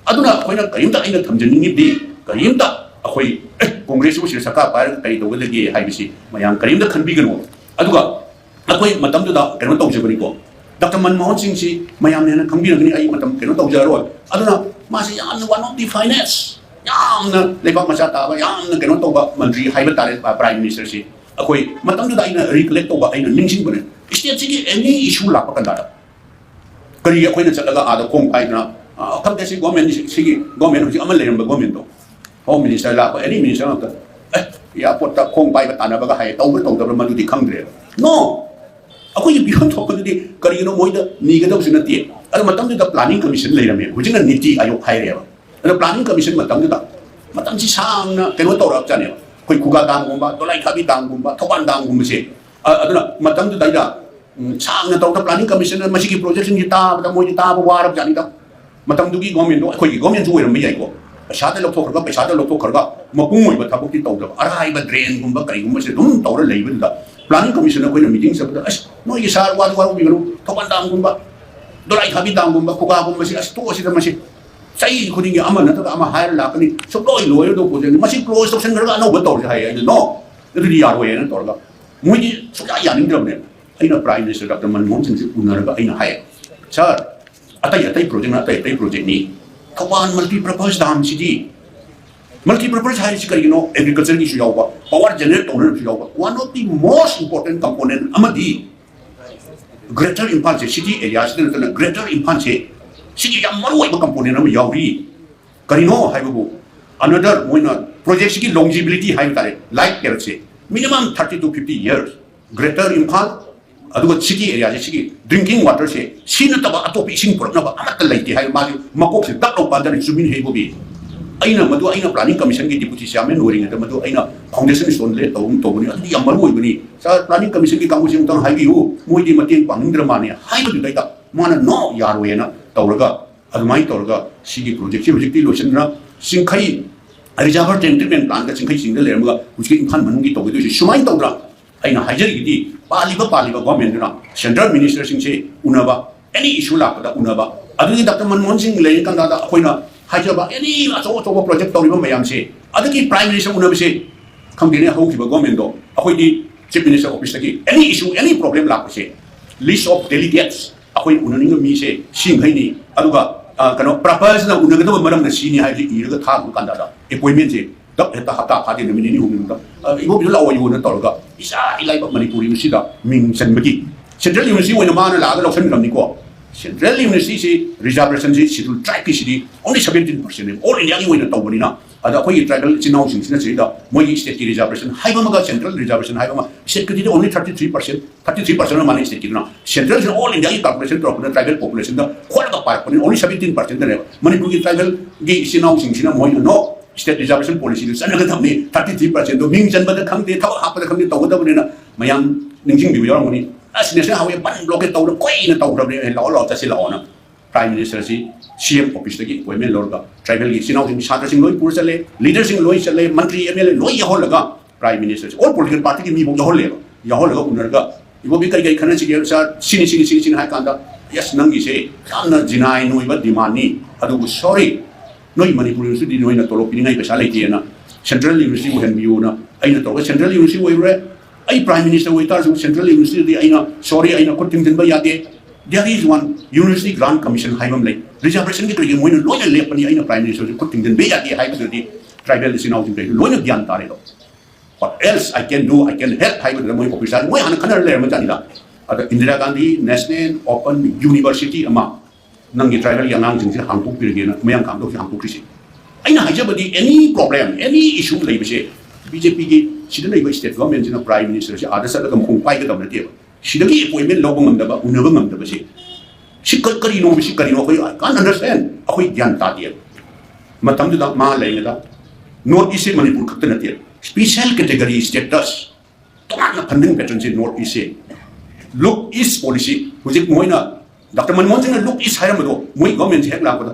ꯑꯗꯨꯅ ꯑꯩꯈꯣꯏꯅ ꯀꯔꯤꯝꯇ, ꯑꯩꯅ ꯊꯝꯖꯅꯤꯡꯉꯤꯗꯤ, ꯀꯔꯤꯝꯇ ꯑꯩꯈꯣꯏ, "ꯑꯦ, ꯀꯣꯡꯒ꯭ꯔꯦꯁꯁꯤꯕꯨ ꯁꯤꯗ ꯁꯔꯀꯥꯔ ꯄꯥꯏꯔꯒ ꯀꯔꯤ ꯇꯧꯒꯗꯒꯦ?" ꯍꯥꯏꯕꯁꯤ ꯃꯌꯥꯝ ꯀꯔꯤꯝꯇ ꯈꯟꯕꯤꯒꯅꯨ꯫ ꯑꯗꯨꯒ ꯑꯩꯈꯣꯏ ꯃꯇꯝꯗꯨꯗ ꯀꯩꯅꯣ ꯇꯧꯖꯕꯅꯤꯀꯣ, ꯗꯥꯛꯇꯔ ꯃꯟꯃꯣꯍꯟ ꯁꯤꯡꯁꯤ ꯃꯌꯥꯝꯅ ꯍꯦꯟꯅ ꯈꯪꯕꯤꯔꯝꯒꯅꯤ, ꯑꯩ ꯃꯇꯝ ꯀꯩꯅꯣ ꯇꯧꯖꯔꯔꯣꯏ꯫ ꯑꯗꯨꯅ ꯃꯥꯁꯤ ꯌꯥꯝꯅ one of the finest, ꯌꯥꯝꯅ ꯂꯩꯕꯥꯛ ꯃꯆꯥ ꯇꯥꯕ, ꯌꯥꯝꯅ ꯀꯩꯅꯣ ꯇꯧꯕ ꯃꯟꯇ꯭ꯔꯤ ꯍꯥꯏꯕ ꯇꯥꯔꯦ, ꯄ꯭ꯔꯥꯏꯝ ꯃꯤꯅꯤꯁꯇꯔꯁꯤ꯫ ꯑꯩꯈꯣꯏ ꯃꯇꯝꯗꯨꯗ ꯑꯩꯅ ꯔꯤꯀꯂꯦꯛ ꯇꯧꯕ, ꯑꯩꯅ ꯅꯤꯡꯁꯤꯡꯕꯅꯦ, ꯁ꯭ꯇꯦꯠꯁꯤꯒꯤ ꯑꯦꯅꯤ ꯏꯁꯨ ꯂꯥꯛꯄ ꯀꯥꯟꯗ, ꯀꯔꯤ ꯑꯩꯈꯣꯏꯅ ꯆꯠꯂꯒ ꯑꯥꯗ ꯈꯣꯡ ꯄꯥꯏꯗꯅ, ꯑ, ꯈꯪꯗꯦ, ꯁꯤ ꯒꯣꯔꯃꯦꯟ, ꯁꯤꯒꯤ ꯒꯣꯔꯃꯦꯟ, ꯍꯧꯖꯤꯛ ꯑꯃ ꯂꯩꯔꯝꯕ ꯒꯣꯔꯃꯦꯟꯗꯣ, ꯍꯣꯝ ꯃꯤꯅꯤꯁꯇꯔ ꯂꯥꯛꯄ, ꯑꯦꯅꯤ ꯃꯤꯅꯤꯁꯇꯔ ꯉꯥꯛꯇ, "ꯑꯦ, ꯑꯦꯌꯥꯔꯄꯣꯔꯠꯇ ꯈꯣꯡ ꯄꯥꯏꯕ ꯇꯥꯟꯅꯕꯒ ꯍꯥꯏ, ꯇꯧꯕ꯭ꯔꯥ ꯇꯧꯗꯕ꯭ꯔꯥ ꯃꯗꯨꯗꯤ ꯈꯪꯗ꯭ꯔꯦꯕ꯫ ꯅꯣ, ꯑꯩꯈꯣꯏꯒꯤ ꯄꯤꯐꯝ ꯊꯣꯛꯄꯗꯨꯗꯤ ꯀꯔꯤꯒꯤꯅꯣ ꯃꯣꯏꯗ ꯅꯤꯒꯗꯕꯁꯨ ꯅꯠꯇꯦ꯫ ꯑꯗꯨ ꯃꯇꯝꯗꯨꯗ planning commission ꯂꯩꯔꯝꯃꯦ, ꯍꯧꯖꯤꯛꯅ ꯅꯤꯇꯤ ꯑꯥꯌꯣꯒ ꯍꯥꯏꯔꯦꯕ꯫ ꯑꯗꯣ planning commission ꯃꯇꯝꯗꯨꯗ ꯃꯇꯝꯁꯤ ꯁꯥꯡꯅ ꯀꯩꯅꯣ ꯇꯧꯔꯛꯑꯕꯖꯥꯠꯅꯦꯕ꯫ ꯑꯩꯈꯣꯏ ꯈꯨꯒꯥ ꯗꯥꯝꯒꯨꯝꯕ, ꯗꯣꯂꯥꯏꯈꯥꯕꯤ ꯗꯥꯝꯒꯨꯝꯕ, ꯊꯧꯕꯥꯜ ꯗꯥꯝꯒꯨꯝꯕꯁꯦ꯫ ꯑ-, ꯑꯗꯨꯅ ꯃꯇꯝꯗꯨꯗꯩꯗ, ꯎꯝ, ꯁꯥꯡꯅ ꯇꯧꯗ planning commission ꯃꯁꯤꯒꯤ projectꯁꯤꯡꯁꯤ ꯇꯥꯕꯗ ꯃꯣꯏꯗꯤ ꯇꯥꯕ ꯋꯥꯔꯕꯖꯥꯠꯅꯤꯗ꯫ ꯃꯇꯝꯗꯨꯒꯤ governmentꯗꯣ ꯑꯩꯈꯣꯏꯒꯤ governmentꯁꯨ ꯑꯣꯏꯔꯝꯕ ꯌꯥꯏꯀꯣ꯫ ꯄꯩꯁꯥꯗ ꯂꯧꯊꯣꯛꯈ꯭ꯔꯒ, ꯄꯩꯁꯥꯗ ꯂꯧꯊꯣꯛꯈ꯭ꯔꯒ ꯃꯄꯨꯡ ꯑꯣꯏꯕ ꯊꯕꯛꯇꯤ ꯇꯧꯗꯕ, ꯑꯔꯥꯏꯕ drainꯒꯨꯝꯕ ꯀꯔꯤꯒꯨꯝꯕꯁꯦ ꯑꯗꯨꯝ ꯇꯧꯔ ꯂꯩꯕꯗꯨꯗ planning commission ꯑꯩꯈꯣꯏꯅ meeting ꯆꯠꯄꯗ, "ꯑꯁ, ꯅꯣꯏꯒꯤ sir ꯋꯥꯗꯨ ꯋꯥꯔꯧꯕꯤꯒꯅꯨ, ꯊꯧꯕꯥꯜ ꯗꯥꯝꯒꯨꯝꯕ, ꯗꯣꯂꯥꯏꯈꯥꯕꯤ ꯗꯥꯝꯒꯨꯝꯕ, ꯈꯨꯒꯥꯒꯨꯝꯕꯁꯤ ꯑꯁ ꯇꯣꯛꯑꯁꯤꯗ ꯃꯁꯤ꯫ ꯆꯍꯤ ꯈꯨꯗꯤꯡꯒꯤ ꯑꯃ ꯅꯠꯇ꯭ꯔꯒ ꯑꯃ ꯍꯥꯏꯔ ꯂꯥꯛꯀꯅꯤ, ꯁꯨꯡꯂꯣꯏ ꯂꯣꯏꯔꯣꯏꯗꯧ projectꯅꯤ, ꯃꯁꯤ close ꯇꯧꯁꯟꯈ꯭ꯔꯒ ꯑꯅꯧꯕ ꯇꯧꯔꯁꯤ" ꯍꯥꯏꯌꯦ꯫ ꯑꯩꯅ, "No, ꯑꯗꯨꯗꯤ ꯌꯥꯔꯣꯏꯅ" ꯇꯧꯔꯒ ꯃꯣꯏꯗꯤ ꯁꯨꯡꯌꯥ ꯌꯥꯅꯤꯡꯗ꯭ꯔꯕꯅꯦꯕ꯫ ꯑꯩꯅ Prime Minister Doctor ꯃꯟꯃꯣꯍꯟ ꯁꯤꯡꯁꯦ ꯎꯅꯔꯒ ꯑꯩꯅ ꯍꯥꯏ, "Sir, ꯑꯇꯩ ꯑꯇꯩ projectꯅ ꯑꯇꯩ ꯑꯇꯩ projectꯅꯤ, ꯊꯧꯕꯥꯜ multipurpose ꯗꯥꯝꯁꯤꯗꯤ, multipurpose ꯍꯥꯏꯔꯤꯁꯤ ꯀꯔꯤꯒꯤꯅꯣ? Agricultureꯒꯤꯁꯨ ꯌꯥꯎꯕ, power generate ꯇꯧꯅꯅꯕꯁꯨ ꯌꯥꯎꯕ, one of the most important component ꯑꯃꯗꯤ Greater ꯏꯝꯐꯥꯜꯁꯦ, city areaꯁꯤꯗ ꯅꯠꯇꯅ Greater ꯏꯝꯐꯥꯜꯁꯦ, ꯁꯤꯒꯤ ꯌꯥꯝ ꯃꯔꯨꯑꯣꯏꯕ component ꯑꯃ ꯌꯥꯎꯔꯤ꯫ ꯀꯔꯤꯅꯣ ꯍꯥꯏꯕꯕꯨ, another ꯃꯣꯏꯅ projectꯁꯤꯒꯤ longevity ꯍꯥꯏꯕ ꯇꯥꯔꯦ, life periodꯁꯦ minimum thirty to fifty years꯫ Greater Imphal, ꯑꯗꯨꯒ city areaꯁꯦ, ꯁꯤꯒꯤ drinking waterꯁꯦ, ꯁꯤ ꯅꯠꯇꯕ ꯑꯇꯣꯞꯄ ꯏꯁꯤꯡ ꯄꯨꯔꯛꯅꯕ ꯑꯃꯠꯇ ꯂꯩꯇꯦ" ꯍꯥꯏꯕ ꯃꯥꯒꯤ ꯃꯀꯣꯛꯁꯦ ꯗꯛ ꯂꯧ ꯄꯥꯟꯗꯅ ꯆꯨꯃꯤꯟ ꯍꯩꯕꯒꯤ꯫ ꯑꯩꯅ ꯃꯗꯨ, ꯑꯩꯅ planning commissionꯒꯤ deputy chairman ꯑꯣꯏꯔꯤꯉꯩꯗ ꯃꯗꯨ ꯑꯩꯅ foundation stone lay ꯇꯧ-, ꯇꯧꯕꯅꯤ꯫ "ꯑꯗꯨꯗꯤ ꯌꯥꯝ ꯃꯔꯨ ꯑꯣꯏꯕꯅꯤ, sir, planning commissionꯒꯤ ꯀꯥꯡꯕꯨꯁꯤ ꯑꯃꯨꯛꯇꯪ ꯍꯥꯏꯕꯤꯌꯨ, ꯃꯣꯏꯗꯤ ꯃꯇꯦꯡ ꯄꯥꯡꯅꯤꯡꯗ꯭ꯔ ꯃꯥꯜꯂꯦ" ꯍꯥꯏꯕꯗꯨꯗꯩꯗ ꯃꯥꯅ "No, ꯌꯥꯔꯣꯏꯅ" ꯇꯧꯔꯒ, ꯑꯗꯨꯃꯥꯏꯅ ꯇꯧꯔꯒ ꯁꯤꯒꯤ projectꯁꯤ ꯍꯧꯖꯤꯛꯇꯤ ꯂꯣꯏꯁꯤꯟꯗꯅ ꯆꯤꯡꯈꯩ reservoir tank treatment plantꯀ ꯆꯤꯡꯈꯩ ꯆꯤꯡꯗ ꯂꯩꯔꯝꯃꯒ ꯍꯧꯖꯤꯛꯀꯤ ꯏꯝꯐꯥꯜ ꯃꯅꯨꯡꯒꯤ ꯇꯧꯒꯗꯣꯏꯁꯤ ꯁꯨꯃꯥꯏꯅ ꯇꯧꯗ꯭ꯔꯥ? ꯑꯩꯅ ꯍꯥꯏꯖꯔꯤꯗꯤ, ꯄꯥꯜꯂꯤꯕ, ꯄꯥꯜꯂꯤꯕ governmentꯗꯨꯅ, central ministerꯁꯤꯡꯁꯦ ꯎꯅꯕ, any issue ꯂꯥꯛꯄꯗ ꯎꯅꯕ, ꯑꯗꯨꯒꯤ ꯗꯥꯛꯇꯔ ꯃꯟꯃꯣꯍꯟ ꯁꯤꯡ ꯂꯩꯔꯤꯀꯥꯟꯗ ꯑꯩꯈꯣꯏꯅ ꯍꯥꯏꯖꯕ any ꯑꯆꯧ ꯑꯆꯧꯕ project ꯇꯧꯔꯤꯕ ꯃꯌꯥꯝꯁꯦ, ꯑꯗꯨꯒꯤ prime minister ꯎꯅꯕꯁꯦ, ꯈꯪꯗꯦꯅꯦ, ꯍꯧꯈꯤꯕ governmentꯗꯣ ꯑꯩꯈꯣꯏꯗꯤ chief minister officeꯇꯒꯤ any issue, any problem ꯂꯥꯛꯄꯁꯦ, list of delegates, ꯑꯩꯈꯣꯏꯅ ꯎꯅꯅꯤꯡꯕ ꯃꯤꯁꯦ ꯁꯤꯡꯈꯩꯅꯤ, ꯑꯗꯨꯒ, ꯑ, ꯀꯩꯅꯣ, purposeꯅ ꯎꯅꯒꯗꯕ ꯃꯔꯝꯅ ꯁꯤꯅꯤ ꯍꯥꯏꯕꯁꯤ ꯏꯔꯒ ꯊꯥꯈꯤꯕ ꯀꯥꯟꯗ appointmentꯁꯦ ꯗꯛ ꯍꯦꯛꯇ ꯍꯞꯇꯥ ꯐꯥꯗꯦ, ꯅꯨꯃꯤꯠ ꯅꯤꯅꯤ ꯍꯨꯝꯅꯤꯗ, "ꯑ, ꯏꯕꯣꯕꯤꯗ ꯂꯥꯛꯑꯣ, ꯏꯕꯣꯅ" ꯇꯧꯔꯒ ꯏꯆꯥ ꯏꯂꯥꯏꯕ ꯃꯅꯤꯄꯨꯔ Universityꯗ ꯃꯤꯡ ꯆꯟꯕꯒꯤ, central university ꯑꯣꯏꯅ ꯃꯥꯅ ꯂꯥꯛꯑꯒ ꯂꯧꯁꯤꯟꯈ꯭ꯔꯕꯅꯤꯀꯣ꯫ Central universityꯁꯤ reservationꯁꯤ schedule tribeꯀꯤꯁꯤꯗꯤ only seventeen percentꯅꯦ, all Indiaꯒꯤ ꯑꯣꯏꯅ ꯇꯧꯕꯅꯤꯅ꯫ ꯑꯗ ꯑꯩꯈꯣꯏꯒꯤ tribal ꯏꯆꯤꯟ ꯏꯅꯥꯎꯁꯤꯡꯁꯤꯅ ꯁꯤꯗ ꯃꯣꯏꯒꯤ stateꯀꯤ reservation ꯍꯥꯏꯕ ꯑꯃꯒ central reservation ꯍꯥꯏꯕ ꯑꯃ, stateꯀꯤꯗꯤ only thirty three percent, thirty three percent ꯑꯃ ꯃꯥꯅ stateꯀꯤꯗꯨꯅ, centralꯁꯤꯅ all Indiaꯒꯤ calculation ꯇꯧꯔꯛꯄꯗ tribal populationꯗ ꯈꯣꯠꯂꯒ ꯄꯥꯔꯛꯄꯅꯤꯅ only seventeen percentꯅꯦꯕ꯫ ꯃꯅꯤꯄꯨꯔꯒꯤ tribalꯒꯤ ꯏꯆꯤꯟ ꯏꯅꯥꯎꯁꯤꯡꯁꯤꯅ ꯃꯣꯏꯅ no, state reservation policyꯗꯨ ꯆꯠꯅꯒꯗꯕꯅꯤ, thirty three percentꯗꯣ ꯃꯤꯡ ꯆꯟꯕꯗ ꯈꯪꯗꯦ, ꯊꯕꯛ ꯍꯥꯞꯄꯗ ꯈꯪꯗꯦ ꯇꯧꯒꯗꯕꯅꯤꯅ ꯃꯌꯥꯝ ꯅꯤꯡꯁꯤꯡꯕꯤꯕ ꯌꯥꯎꯔꯝꯒꯅꯤ꯫ ꯑꯁ, National Highway ꯕꯟ blockade ꯇꯧꯗꯅ ꯀꯨꯏꯅ ꯇꯧꯈ꯭ꯔꯕꯅꯤ, ꯑꯦ, ꯂꯥꯛꯑꯣ ꯂꯥꯛꯑꯣ ꯆꯠꯁꯤ ꯂꯥꯛꯑꯣꯅ꯫ Prime Ministerꯁꯤ CM officeꯇꯒꯤ appointment ꯂꯧꯔꯒ tribalꯒꯤ ꯏꯆꯤꯟ ꯏꯅꯥꯎꯁꯤꯡ, ꯁꯥꯇ꯭ꯔꯁꯤꯡ ꯂꯣꯏ ꯄꯨꯔ ꯆꯠꯂꯦ, leaderꯁꯤꯡ ꯂꯣꯏ ꯆꯠꯂꯦ, ꯃꯟꯇ꯭ꯔꯤ MLA ꯂꯣꯏ ꯌꯥꯎꯍꯜꯂꯒ Prime Ministerꯁꯤ all political partyꯒꯤ ꯃꯤꯐꯥꯎ ꯌꯥꯎꯍꯜꯂꯦꯕ꯫ ꯌꯥꯎꯍꯜꯂꯒ ꯎꯅꯔꯒ, "ꯏꯕꯣꯕꯤ, ꯀꯔꯤ ꯀꯔꯤ ꯈꯟꯅꯁꯤꯒꯦ ꯁꯥꯔ? ꯁꯤꯅꯤ, ꯁꯤꯅꯤ, ꯁꯤꯅꯤ, ꯁꯤꯅꯤ" ꯍꯥꯏ ꯀꯥꯟꯗ, "Yes, ꯅꯪꯒꯤꯁꯦ ꯌꯥꯝꯅ genuine ꯑꯣꯏꯕ demandꯅꯤ, ꯑꯗꯨꯕꯨ sorry, ꯅꯣꯏ ꯃꯅꯤꯄꯨꯔ Universityꯗꯤ ꯅꯣꯏꯅ ꯇꯣꯂꯣꯞ ꯄꯤꯅꯤꯡꯉꯥꯏ ꯄꯩꯁꯥ ꯂꯩꯇꯦꯅ Central University ꯑꯣꯏꯍꯟꯕꯤꯌꯨꯅ ꯑꯩꯅ ꯇꯧꯔꯒ Central University ꯑꯣꯏꯔꯨꯔꯦ꯫ ꯑꯩ Prime Minister ꯑꯣꯏꯇꯥꯔꯁꯨ Central Universityꯗꯤ ꯑꯩꯅ sorry, ꯑꯩꯅ ꯈꯨꯠ ꯊꯤꯡꯖꯤꯟꯕ ꯌꯥꯗꯦ꯫ There is one University Grant Commission ꯍꯥꯏꯕ ꯑꯃ ꯂꯩ꯫ Reservationꯒꯤ ꯀꯔꯤꯒꯤ ꯃꯣꯏꯅ ꯂꯣꯏꯅ ꯂꯦꯞꯄꯅꯤ, ꯑꯩꯅ Prime Ministerꯁꯨ ꯈꯨꯠ ꯊꯤꯡꯖꯤꯟꯕ ꯌꯥꯗꯦ ꯍꯥꯏꯕꯗꯨꯗꯤ tribal ꯏꯆꯤꯟ ꯏꯅꯥꯎꯁꯤꯡ ꯀꯩꯁꯨ ꯂꯣꯏꯅ ꯒ꯭ꯌꯥꯟ ꯇꯥꯔꯦꯗꯣ꯫ What else I can do, I can help ꯍꯥꯏꯕꯗꯨꯗ ꯃꯣꯏ officer ꯃꯣꯏ ꯍꯥꯟꯅ ꯈꯟꯅꯔ ꯂꯩꯔꯝꯕ ꯖꯥꯠꯅꯤꯗ꯫ ꯑꯗ Indira Gandhi National Open University ꯑꯃ ꯅꯪꯒꯤ tribalꯒꯤ ꯑꯉꯥꯡꯁꯤꯡꯁꯦ ꯍꯥꯡꯗꯣꯛꯄꯤꯔꯒꯦꯅ ꯃꯌꯥꯡ ꯀꯥꯡꯗꯧꯁꯦ ꯍꯥꯡꯗꯣꯛꯈ꯭ꯔꯤꯁꯦ꯫ ꯑꯩꯅ ꯍꯥꯏꯖꯕꯗꯤ any problem, any issue ꯂꯩꯕꯁꯦ BJPꯒꯤ ꯁꯤꯗ ꯂꯩꯕ state governmentꯁꯤꯅ Prime Ministerꯁꯦ ꯑꯥꯗ ꯆꯠꯂꯒ ꯃꯈꯣꯡ ꯄꯥꯏꯒꯗꯕ ꯅꯠꯇꯦꯕ꯫ ꯁꯤꯗꯒꯤ appointment ꯂꯧꯕ ꯉꯝꯗꯕ, ꯎꯅꯕ ꯉꯝꯗꯕꯁꯦ ꯁꯤ ꯀ-, ꯀꯔꯤꯅꯣ, ꯁꯤ ꯀꯔꯤꯅꯣ, ꯑꯩꯈꯣꯏ I can't understand, ꯑꯩꯈꯣꯏ ꯒ꯭ꯌꯥꯟ ꯇꯥꯗꯦꯕ꯫ ꯃꯇꯝꯗꯨꯗ ꯃꯥ ꯂꯩꯔꯤꯉꯩꯗ North Eastꯁꯦ ꯃꯅꯤꯄꯨꯔ ꯈꯛꯇ ꯅꯠꯇꯦ, special category status ꯇꯣꯉꯥꯟꯅ funding patternꯁꯦ North Eastꯁꯦ꯫ Look East policy, ꯍꯧꯖꯤꯛ ꯃꯣꯏꯅ Doctor ꯃꯟꯃꯣꯍꯟ ꯁꯤꯡꯅ Look East ꯍꯥꯏꯔꯝꯕꯗꯣ ꯃꯣꯏ governmentꯁꯦ ꯍꯦꯛ ꯂꯥꯛꯄꯗ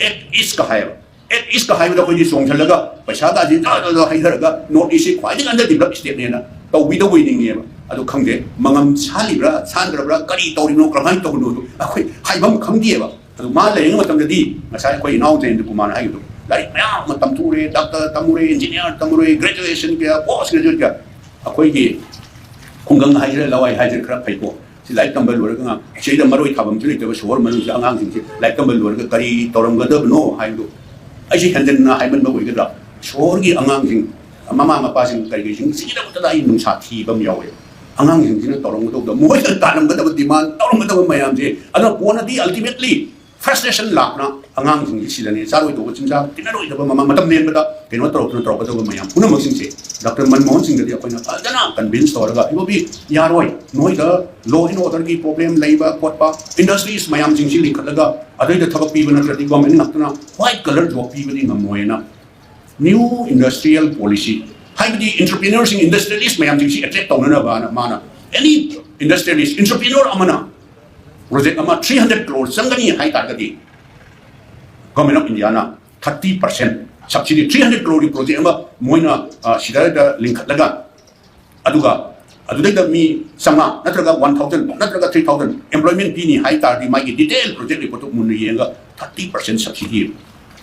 Act Eastꯀ ꯍꯥꯏꯌꯦꯕ꯫ Act Eastꯀ ꯍꯥꯏꯕꯗ ꯑꯩꯈꯣꯏꯗꯤ ꯆꯣꯡꯁꯤꯜꯂꯒ ꯄꯩꯁꯥꯒꯁꯤ ꯖꯥ ꯖꯥ ꯖꯥ ꯍꯩꯊꯔꯒ North Eastꯁꯦ ꯈ꯭ꯋꯥꯏꯗꯒꯤ under developed stateꯅꯦꯅ ꯇꯧꯕꯤꯗꯧꯕ ꯑꯣꯏꯅꯤꯡꯉꯦꯕ꯫ ꯑꯗꯨ ꯈꯪꯗꯦ, ꯃꯉꯝ ꯁꯥꯜꯂꯤꯕ꯭ꯔꯥ ꯁꯥꯟꯗ꯭ꯔꯕ꯭ꯔꯥ, ꯀꯔꯤ ꯇꯧꯔꯤꯅꯣ, ꯀꯔꯝꯍꯥꯏꯅ ꯇꯧꯕꯅꯣꯗꯣ ꯑꯩꯈꯣꯏ ꯍꯥꯏꯐꯝ ꯈꯪꯗꯦꯕ꯫ ꯑꯗꯨ ꯃꯥ ꯂꯩꯔꯤꯉꯩ ꯃꯇꯝꯗꯗꯤ ꯉꯁꯥꯏ ꯑꯩꯈꯣꯏ ꯏꯅꯥꯎ ꯖꯌꯟꯇ ꯀꯨꯃꯥꯔꯅ ꯍꯥꯏꯈꯤꯕꯗꯣ, ꯂꯥꯏꯔꯤꯛ ꯃꯌꯥꯝ ꯑꯃ ꯇꯝꯊꯣꯛꯎꯔꯦ, doctor ꯇꯝꯃꯨꯔꯦ, engineer ꯇꯝꯃꯨꯔꯦ, graduation ꯀꯌꯥ, post graduate ꯀꯌꯥ, ꯑꯩꯈꯣꯏꯒꯤ ꯈꯨꯡꯒꯪ ꯍꯥꯏꯁꯤꯔꯥ, ꯂꯋꯥꯏ ꯍꯥꯏꯁꯤꯔꯥ, ꯈꯔ ꯐꯩꯀꯣ꯫ ꯁꯤ ꯂꯥꯏꯔꯤꯛ ꯇꯝꯕ ꯂꯣꯏꯔꯒ ꯉꯥ-, ꯁꯤꯗ ꯃꯔꯣꯏ ꯊꯥꯐꯝꯁꯨ ꯂꯩꯇꯕ ꯁꯣꯍꯣꯔ ꯃꯅꯨꯡꯁꯤꯗ ꯑꯉꯥꯡꯁꯤꯡꯁꯦ ꯂꯥꯏꯔꯤꯛ ꯇꯝꯕ ꯂꯣꯏꯔꯒ ꯀꯔꯤ ꯇꯧꯔꯝꯒꯗꯕꯅꯣ ꯍꯥꯏꯕꯗꯣ ꯑꯩꯁꯦ ꯍꯦꯟꯖꯟꯅ ꯍꯥꯏꯃꯟꯕ ꯑꯣꯏꯒꯗ꯭ꯔꯥ? ꯁꯣꯍꯣꯔꯒꯤ ꯑꯉꯥꯡꯁꯤꯡ, ꯃꯃꯥ ꯃꯄꯥꯁꯤꯡ ꯀꯔꯤ ꯀꯔꯤꯁꯤꯡꯁꯤꯒꯤꯗꯃꯛꯇꯗ ꯑꯩ ꯅꯨꯡꯁꯥ ꯊꯤꯕ ꯑꯃ ꯌꯥꯎꯋꯦ꯫ ꯑꯉꯥꯡꯁꯤꯡꯁꯤꯅ ꯇꯧꯔꯝꯒꯗꯧꯕꯗꯣ, ꯃꯈꯣꯏꯗ ꯇꯥꯔꯝꯒꯗꯕ demand, ꯇꯧꯔꯝꯒꯗꯕ ꯃꯌꯥꯝꯁꯦ, ꯑꯗꯨꯅ ꯀꯣꯟꯅꯗꯤ ultimately frustration ꯂꯥꯛꯅ ꯑꯉꯥꯡꯁꯤꯡꯁꯤ ꯁꯤꯗꯅꯦ ꯆꯥꯔꯣꯏꯗꯧꯕ ꯆꯤꯟꯖꯥꯛ, ꯇꯤꯟꯅꯔꯣꯏꯗꯕ ꯃꯃ-, ꯃꯇꯝ ꯂꯦꯟꯕꯗ ꯀꯩꯅꯣ ꯇꯧꯔꯛꯇꯅ ꯇꯧꯔꯛꯀꯗꯧꯕ ꯃꯌꯥꯝ ꯄꯨꯝꯅꯃꯛꯁꯤꯡꯁꯦ ꯗꯥꯛꯇꯔ ꯃꯟꯃꯣꯍꯟ ꯁꯤꯡꯗꯗꯤ ꯑꯩꯈꯣꯏꯅ ꯐꯖꯅ ꯀꯟꯚꯤꯟꯁ ꯇꯧꯔꯒ, "ꯏꯕꯣꯕꯤ, ꯌꯥꯔꯣꯏ, ꯅꯣꯏꯗ law and order ꯒꯤ problem ꯂꯩꯕ ꯈꯣꯠꯄ, industries ꯃꯌꯥꯝꯁꯤꯡꯁꯤ ꯂꯤꯡꯈꯠꯂꯒ ꯑꯗꯩꯗ ꯊꯕꯛ ꯄꯤꯕ ꯅꯠꯇ꯭ꯔꯗꯤ government ꯉꯥꯛꯇꯅ white collar job ꯄꯤꯕꯗꯤ ꯉꯝꯃꯣꯏꯅ." New industrial policy, ꯍꯥꯏꯕꯗꯤ entrepreneur ꯁꯤꯡ, industrialist ꯃꯌꯥꯝꯁꯤꯡꯁꯤ attract ꯇꯧꯅꯅꯕꯅ ꯃꯥꯅ, any industrialist, entrepreneur ꯑꯃꯅ project ꯑꯃ three hundred crore ꯆꯪꯒꯅꯤ ꯍꯥꯏ ꯇꯥꯔꯒꯗꯤ, Government of India ꯅ thirty percent subsidy, three hundred crore ꯒꯤ project ꯑꯃ ꯃꯣꯏꯅ, ꯑ, ꯁꯤꯗ ꯂꯤꯡꯈꯠꯂꯒ, ꯑꯗꯨꯒ ꯑꯗꯨꯗꯩꯗ ꯃꯤ ꯆꯥꯝꯃꯉꯥ ꯅꯠꯇ꯭ꯔꯒ one thousand ꯅꯠꯇ꯭ꯔꯒ three thousand employment ꯄꯤꯅꯤ ꯍꯥꯏ ꯇꯥꯔꯗꯤ, ꯃꯥꯒꯤ detail project report ꯇꯨ ꯃꯨꯟꯅ ꯌꯦꯡꯉꯒ thirty percent subsidy,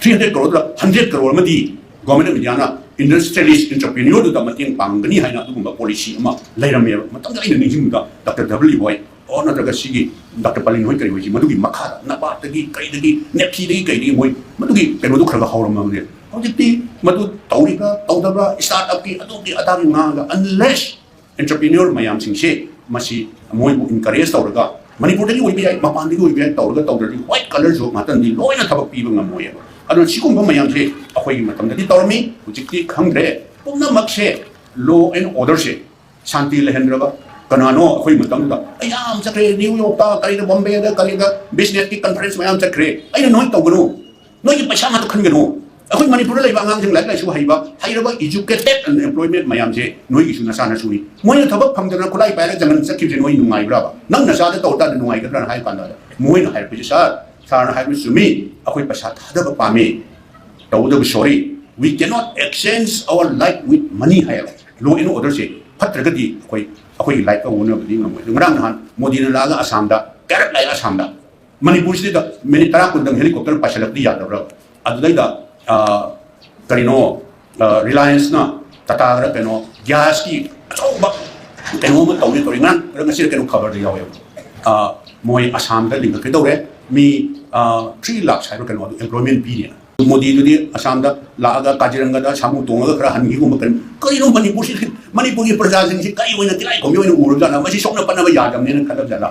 three hundred crore ꯗ hundred crore ꯑꯃꯗꯤ Government of India ꯅ industrialist, entrepreneur ꯗꯨꯗ ꯃꯇꯦꯡ ꯄꯥꯡꯒꯅꯤ ꯍꯥꯏꯅ ꯑꯗꯨꯒꯨꯝꯕ policy ꯑꯃ ꯂꯩꯔꯝꯃꯦꯕ꯫ ꯃꯇꯝꯗ ꯑꯩꯅ ꯅꯤꯡꯁꯤꯡꯕꯗ ꯗꯥꯛꯇꯔ ꯗꯕꯜꯌꯨ ꯍꯣꯏ, ꯑꯣ, ꯅꯠꯇ꯭ꯔꯒ ꯁꯤꯒꯤ ꯗꯥꯛꯇꯔ ꯄꯥꯂꯤꯟ ꯍꯣꯏ ꯀꯔꯤ ꯍꯣꯏꯁꯤ ꯃꯗꯨꯒꯤ ꯃꯈꯥꯗ ꯅꯕꯥꯔꯗꯇꯒꯤ ꯀꯩꯗꯒꯤ, ꯅꯦꯞꯐꯤꯗꯒꯤ ꯀꯩꯗꯒꯤ ꯃꯣꯏ ꯃꯗꯨꯒꯤ ꯀꯩꯅꯣꯗꯨ ꯈꯔ ꯈꯔ ꯍꯧꯔꯝꯃꯕꯅꯦ꯫ ꯍꯧꯖꯤꯛꯇꯤ ꯃꯗꯨ ꯇꯧꯔꯤꯕ꯭ꯔꯥ ꯇꯧꯗꯕ꯭ꯔꯥ, start up ꯀꯤ ꯑꯗꯨꯒꯤ ꯑꯗꯥꯒꯤ ꯉꯥꯡꯉꯒ, unless entrepreneur ꯃꯌꯥꯝꯁꯤꯡꯁꯦ ꯃꯁꯤ ꯃꯣꯏꯕꯨ encourage ꯇꯧꯔꯒ, ꯃꯅꯤꯄꯨꯔꯗꯒꯤ ꯑꯣꯏꯕ ꯌꯥꯏ, ꯃꯄꯥꯟꯗꯒꯤ ꯑꯣꯏꯕ ꯌꯥꯏ, ꯇꯧꯔꯒ ꯇꯧꯗ꯭ꯔꯗꯤ white collar job ꯉꯥꯛꯇꯅꯗꯤ ꯂꯣꯏꯅ ꯊꯕꯛ ꯄꯤꯕ ꯉꯝꯃꯣꯏꯕ꯫ ꯑꯗꯨꯅ ꯁꯤꯒꯨꯝꯕ ꯃꯌꯥꯝꯁꯦ ꯑꯩꯈꯣꯏꯒꯤ ꯃꯇꯝꯗꯗꯤ ꯇꯧꯔꯝꯃꯤ, ꯍꯧꯖꯤꯛꯇꯤ ꯈꯪꯗ꯭ꯔꯦ꯫ ꯄꯨꯝꯅꯃꯛꯁꯦ, law and order ꯁꯦ ꯁꯥꯟꯇꯤ ꯂꯩꯍꯟꯗ꯭ꯔꯕ ꯀꯅꯥꯅꯣ ꯑꯩꯈꯣꯏ ꯃꯇꯝꯗ? ꯑꯩ ꯌꯥꯝ ꯆꯠꯈ꯭ꯔꯦ, ꯅ꯭ꯌꯨ ꯌꯣꯔꯛꯇ, ꯀꯔꯤꯗ, ꯕꯣꯝꯕꯦꯗ, ꯀꯔꯤꯗ business ꯀꯤ conference ꯃꯌꯥꯝ ꯆꯠꯈ꯭ꯔꯦ꯫ ꯑꯩꯅ ꯅꯣꯏ ꯇꯧꯒꯅꯨ, ꯅꯣꯏꯒꯤ ꯄꯩꯁꯥ ꯉꯥꯛꯇ ꯈꯟꯒꯅꯨ꯫ ꯑꯩꯈꯣꯏ ꯃꯅꯤꯄꯨꯔꯗ ꯂꯩꯕ ꯑꯉꯥꯡꯁꯤꯡ, ꯂꯥꯏꯔꯤꯛ ꯂꯥꯏꯁꯨ ꯍꯩꯕ, ꯍꯩꯔꯕ, educated unemployment ꯃꯌꯥꯝꯁꯦ ꯅꯣꯏꯒꯤꯁꯨ ꯅꯆꯥ ꯅꯁꯨꯅꯤ꯫ ꯃꯣꯏꯅ ꯊꯕꯛ ꯐꯪꯗꯅ ꯈꯨꯠꯂꯥꯏ ꯄꯥꯏꯔꯒ ꯖꯪꯒꯜ ꯆꯠꯈꯤꯕꯁꯦ ꯅꯣꯏ ꯅꯨꯡꯉꯥꯏꯕ꯭ꯔꯥꯕ? ꯅꯪ ꯅꯆꯥꯗ ꯇꯧ ꯇꯥꯔꯗꯤ ꯅꯨꯡꯉꯥꯏꯒꯗ꯭ꯔꯥꯅ ꯍꯥꯏ ꯀꯥꯟꯗ, ꯃꯣꯏꯅ ꯍꯥꯏꯔꯛꯄꯁꯦ, "Sir, sir ꯅ ꯍꯥꯏꯕ ꯆꯨꯝꯃꯤ, ꯑꯩꯈꯣꯏ ꯄꯩꯁꯥ ꯊꯥꯗꯕ ꯄꯥꯝꯃꯤ, ꯇꯧꯕꯇꯕꯨ sorry, we cannot exchange our life with money" ꯍꯥꯏꯌꯦꯕ꯫ Law and order ꯁꯦ ꯐꯠꯇ꯭ꯔꯒꯗꯤ ꯑꯩꯈꯣꯏ, ꯑꯩꯈꯣꯏꯒꯤ life ꯀ ꯑꯣꯟꯅꯕꯗꯤ ꯉꯝꯃꯣꯏ꯫ ꯉꯔꯥꯡ ꯅꯍꯥꯟ ꯃꯣꯗꯤꯅ ꯂꯥꯛꯑꯒ ꯑꯁꯥꯝꯗ, direct ꯂꯥꯛꯑꯦ ꯑꯁꯥꯝꯗ꯫ ꯃꯅꯤꯄꯨꯔꯁꯤꯗ minute ꯇꯔꯥ ꯀꯨꯟꯗꯪ helicopter ꯄꯥꯏꯁꯤꯜꯂꯛꯇꯤ ꯌꯥꯗꯕ꯭ꯔꯥ? ꯑꯗꯨꯗꯩꯗ, ꯑ, ꯀꯔꯤꯅꯣ, ꯑ, Reliance ꯅ ꯇꯥꯇꯥꯒꯔ ꯀꯩꯅꯣ gas ꯀꯤ ꯑꯆꯧꯕ ꯀꯩꯅꯣ ꯑꯃ ꯇꯧꯅꯤ ꯇꯧꯔꯤ꯫ ꯉꯔꯥꯡ ꯉꯁꯤꯗ ꯀꯩꯅꯣ ꯈꯕꯔꯗ ꯌꯥꯎꯋꯦꯕ꯫ ꯑ, ꯃꯣꯏ ꯑꯁꯥꯝꯗ ꯂꯤꯡꯈꯠꯀꯦ ꯇꯧꯔꯦ꯫ ꯃꯤ, ꯑ, three lakhs ꯍꯥꯏꯕ ꯀꯩꯅꯣ ꯑꯗꯨ employment ꯄꯤꯅꯦꯅ꯫ ꯃꯣꯗꯤꯗꯨꯗꯤ ꯑꯁꯥꯝꯗ ꯂꯥꯛꯑꯒ ꯀꯥꯖꯤꯔꯪꯒꯗ ꯁꯥꯃꯨ ꯇꯣꯡꯉꯒ ꯈꯔ ꯍꯟꯈꯤꯒꯨꯝꯕ ꯀꯔꯤ-, ꯀꯔꯤꯅꯣ ꯃꯅꯤꯄꯨꯔꯁꯤ, ꯃꯅꯤꯄꯨꯔꯒꯤ ꯄ꯭ꯔꯖꯥꯁꯤꯡꯁꯤ ꯀꯔꯤ ꯑꯣꯏꯅ ꯇꯤꯂꯥꯏꯈꯣꯝꯕꯤ ꯑꯣꯏꯅ ꯎꯔꯕꯖꯥꯠꯂ? ꯃꯁꯤ ꯁꯣꯛꯅ ꯄꯟꯅꯕ ꯌꯥꯗꯕꯅꯦꯅ ꯈꯜꯂꯕꯖꯥꯠꯂ?